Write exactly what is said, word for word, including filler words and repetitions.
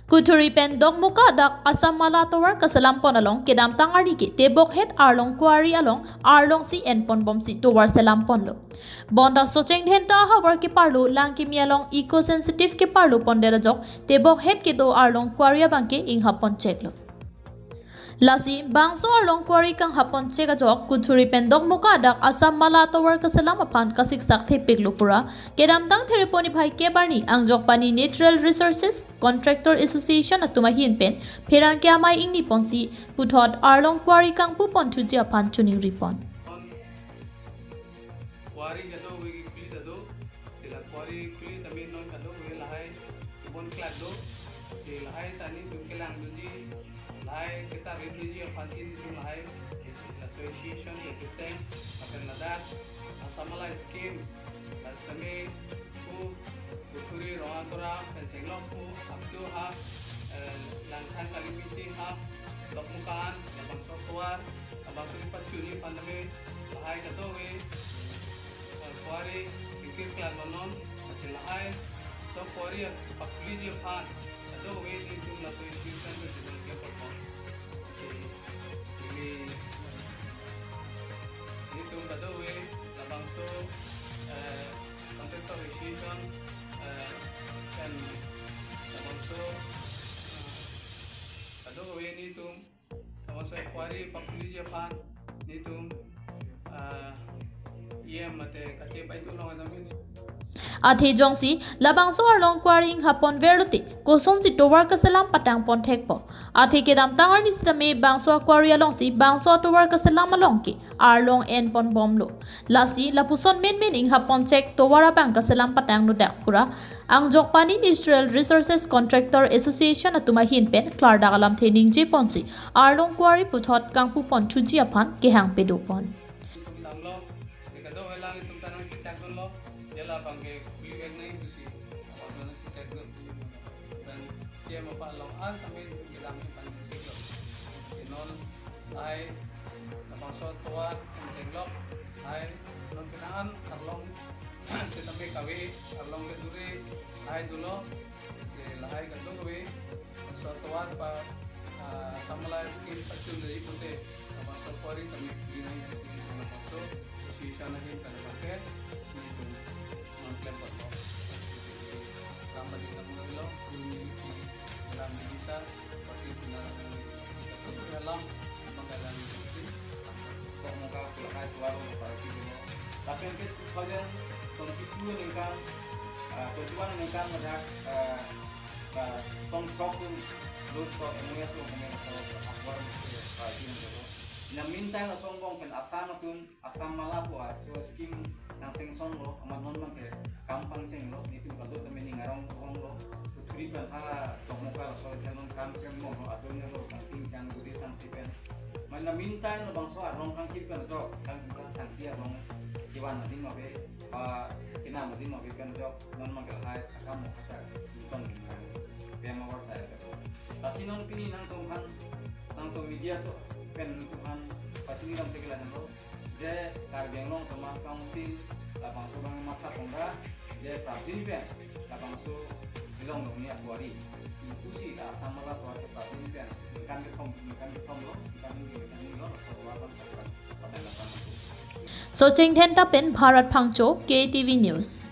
Kuthuri pen Dokmoka adak Assam Mala tovar kaselam pon along kedamtang arni ke Tebokhet Arlong Quarry along arlong si en pon bomsi tovar selam ponlo. Bonta Socheng Dhenta ahavar keparlo lang kimi along eco sensitive keparlo pondet ajok Tebokhet kedo Arlong Quarry abang ke inghap pon cheklo. Lasi bangso Arlong Quarry kanghap pon chek ajok Kuthuri pen Dokmoka adak Assam Mala tovar kaselam aphan kasiksak thepiklo pura kedamtang Therepo niphai kep arni Angjokpani Natural Resources Contractor Association atum ahin pen pherangke amei ingni ponsi puthot Arlong Quarry kangpu pon thuji aphan choningri pon. Quarry kadokave kekhuli ta do, si la quarry khuli tame non kadokave lahai kebon klak do, si lahai ta nelitum kelang dunji, lahai ketar rim dunji aphansi nelitum lahai, la association, la keseng, lapen ladak Assam Mala scheme, la sitame pu Kuthuri Rongakora pen chenglok pu up to half, eh, Langthang Kalimiti half, Dokmoka an, labangso tovar, labangso kepachuni aphan tame lahai kadokave, eh, quarry ingkir klak lo non, lasi lahai so quarry pakhuliji aphan kadokave nelitum laso institution pen develop klem pon. Lasi ili nelitum kadokave labangso, eh, Contractor Association, eh, pen labangso, eh, kadokave nelitum labangso quarry pakhuliji aphan nelitum, eh, E M mate kache pai tu long adam ini. Athe jongsi labangso Arlong Quarry inghap pon verlote kosonsi tovar kaselam patang pon thekpo. Athe kedamtang arni sitame bangso quarry alongsi bangso tovar kaselam along ke arlong en pon bomlo. Lasi lapuson menmen inghap pon chek tovar abang kaselam patang nodak pura Angjokpani Natural Resources Contractor Association atum ahin pen klardak alamthe ningje ponsi Arlong Quarry puthot kangpu pon thuji aphan kehang pado pon. Nelitum damlo, je kadokave lang nelitum ta nangchechak dunlo, je labang ke khuli vek nangji pusi, labangso nangchechak dun. Pen C M aphan long an tame nelitum kedam aphan nangchechak dun. Si non lahai labangso tovar pen chenglok, lahai non penang an arlong sitame kave, arlong kedure lahai dolo, si lahai kadokave, so tovar pa, ah, Assam Mala scheme pachun dei pute, labangso quarry tame khuli nangji pusi nelitum labangso association ahin pen abang ke nelitum nangklem ponlo. Lam badi lam lo, kuni ki lam di bisa, pasi sina lam di bisa. Itu lam manggalang di sini. Kok muka pulai keluar muka sini. Tapi ke two thousand twenty-two ningkan, ah, twenty-one ningkan madak, ah, ah, tong tok pun lus to M O S lo kami to akwar muka sini. In the meantime, asong bong pen Assam atum Assam Mala pu aso scheme nang sengson lo, amat non abang ke kam pangcheng lo, nelitum kalo tame ning arong arong lo, Kuthuri pen ha Dokmoka laso ke non kam pen mong lo, adon lo, kangping jang guri sangsi pen. Mane meantime labangso arlong kangkip pen jok, kang buka sangti arlong kevan adim ave, pa kenam adim ave pen jok, non abang ke lahai akam mo kata, bukan pem awar saya. Lasi non pini nangtum aphan, nangtum media atum pen nangtum aphan pachini lam thek la lo. Je Karbi Anglong Autonomous Council labangso abang matha pon ra, je prapjin pen labangso ilong dongni akwari. Itu si la Assam Mala tovar ke prapjin pen ningkan kethom, ningkan kethom lo, ningkan ni, ningkan ni lo, so tovar abang patang, patang, patang. Socheng Dhenta pen Bharat Phangcho, K T V News.